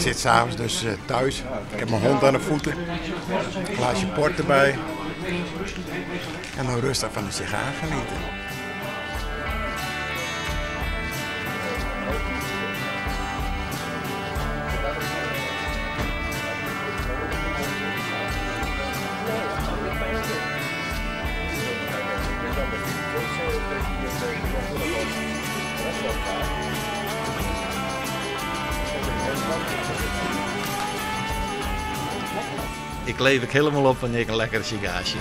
Ik sit s'avonds dus thuis. Ik heb mijn hond aan de voeten. Een glaasje port erbij. En dan rustig van de sigaar genieten. Ik leef ik helemaal op wanneer ik een lekkere sigaar zit.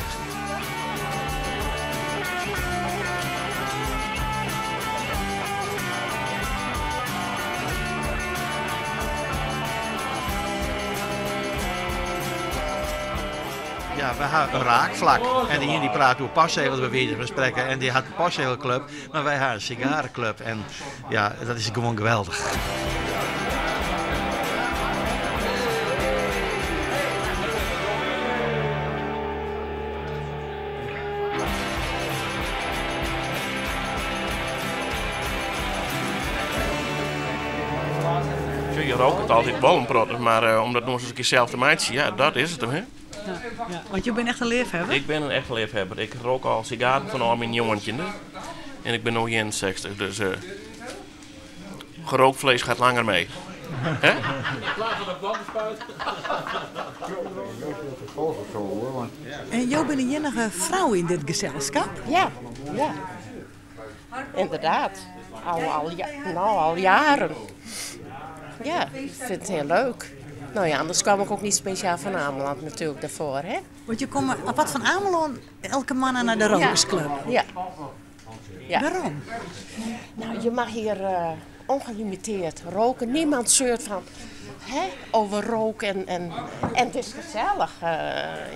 Ja, we hebben een raakvlak. En die die praat over postzegels bij wijze van spreken. En die had een postzegelclub, maar wij hebben een sigarenclub. En ja, dat is gewoon geweldig. Je rookt het altijd wel een protte, maar om dat nog eens een keer zelf te maken, ja, dat is het hem, hè? Ja, ja. Want je bent echt een liefhebber? Ik ben een echt liefhebber. Ik rook al sigaren van mijn jongetje. En ik ben nu 61, dus gerookt vlees gaat langer mee. Hè? En jou bent de enige vrouw in dit gezelschap? Ja, ja. Inderdaad. Al jaren. Ja, ik vind het heel leuk. Nou ja, anders kwam ik ook niet speciaal van Ameland natuurlijk daarvoor, hè? Want je komt apart van Ameland elke man naar de rokersclub. Ja. Ja. Waarom? Nou, je mag hier ongelimiteerd roken. Niemand zeurt van, hè, over rook en het is gezellig.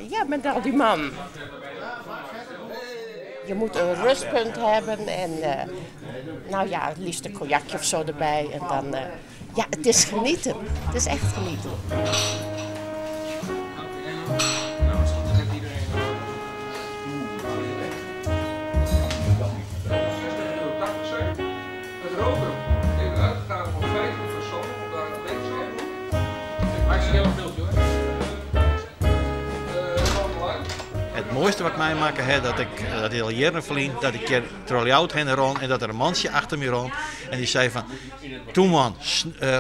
Ja, met al die man. Je moet een rustpunt hebben en nou ja, het liefst een cognacje of zo erbij. En dan, ja, het is genieten. Het is echt genieten. Het mooiste wat ik mij maak, hè, dat ik dat heel jaren verlien, dat ik keer trolley heen rond en dat er een mansje achter me rond en die zei van, toe man,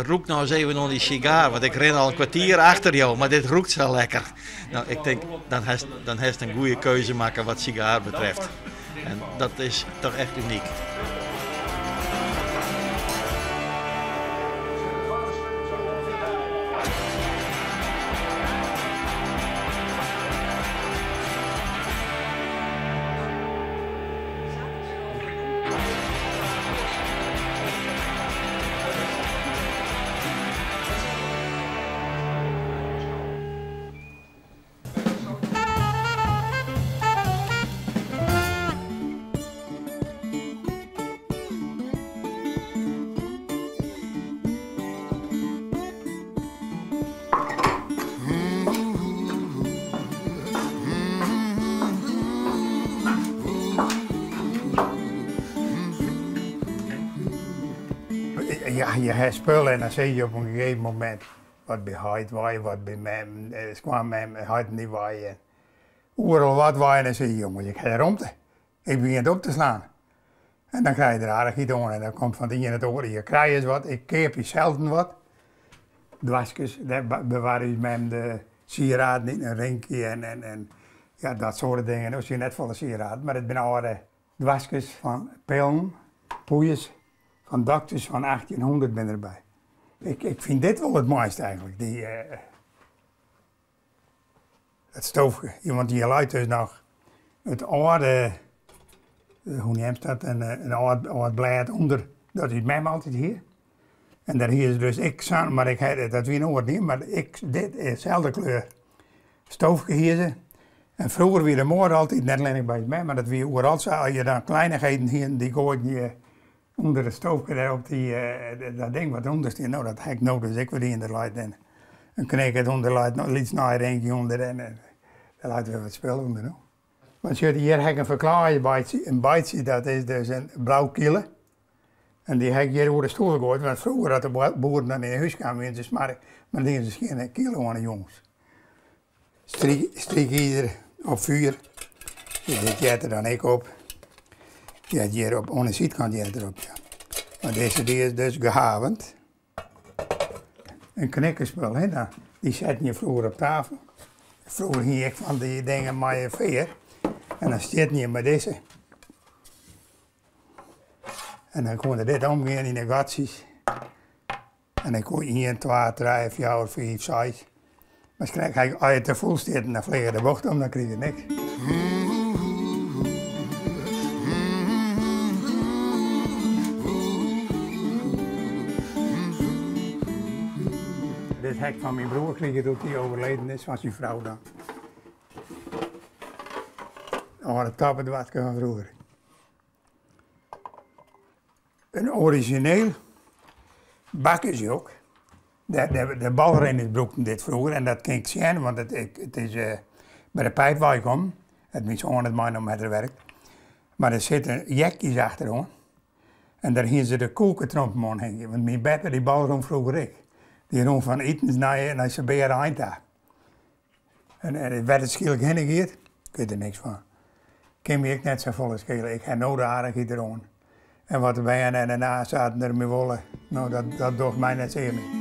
roek nou eens even nog die sigaar, want ik ren al een kwartier achter jou, maar dit roekt zo lekker. Nou, ik denk, dan heeft een goede keuze maken wat sigaar betreft. En dat is toch echt uniek. Ja, je hebt spullen en dan zie je op een gegeven moment wat bij heit waai, wat bij mem, kwam mem, heit niet waaien. Overal wat waaien en dan zie je, jongens, ik ga ruimte. Ik begin het op te slaan. En dan krijg je er aardig iets aan en dan komt van het een en het oor. Je krijgt eens wat, ik keep je zelden wat. Dwarsjes, daar bewaar je mem de sieraden in een rinkje en ja, dat soort dingen. Dat is je net volle sieraden, maar het zijn oude dwarsjes van pillen, poeiers. Van dokters van 1800 ben erbij. Ik vind dit wel het mooiste eigenlijk. Het stoofje. Want die luidt dus nog het oude, hoe noemt dat, een oud blad onder. Dat is mij altijd hier. En daar hier is dus ik, maar ik, dat wie nooit niet, maar ik, dit is dezelfde kleur. Stoofje hier ze. En vroeger wie de moord altijd, net alleen bij mij, maar dat wie overal zo, als je dan kleinigheden hier, die gooit je onder de stoofje daar op die, dat ding wat onder staat, nou dat hek nou, dus ik weer in de light en een knik het onder light, nou liet naar eentje onder en daar laten we wat spul onder. No? Want hier heb ik een verklaarje een bijtje, dat is dus een blauw kiele. En dy ha ik hjir oer de stoel goaid, want froeger as de boeren dan yn 'e hús kamen wiene se smoarch, mar dan diene se skjinne kilo oan de jûns. Strykizer op fjoer, dus dit heart der dan ek op. Heart hjir op, oan de sydkant heart der op, ja. Mar dizze dy is dus gehavend. In knikkerspul, hè, dan, dy setten je froeger op tafel. Froeger hie je ek fan dy dingen mei in fear en dan stjitten je mei dizze. En dan koene dit omgean yn de gatsjes. En dan koe ien, twa, trije, fjouwer, fiif, seis. Mar krekt as je te fûl stjitten, dan fleach de bocht om, dan krige je niks. Dit ha ik fan myn broer krige doe't hy overleden is, fan syn frou dan. Âlde tobbedoaske fan froeger. In orizjineel bakkersjok. De, de balrinners brûkten dit froeger en dat kin ik sjen, want it, it is by de pijp weikommen. It myn soan it meinommen hat er werk. Mar der sitte jekjes achteroan. En dêr hiene se de koeketrompen oan hingjen. Want myn beppe dy balrûn froeger ek. Dy rûn fan Itens nei, nei Sabeare ein ta. En wêr't it skielk hinne giet, ik wit der niks fan. Kin my ek net safolle skele. Ik ha no de aardichheid deroan. En wat de bern en de nezaten dermei wolle, no dat, dat docht my net sear mear.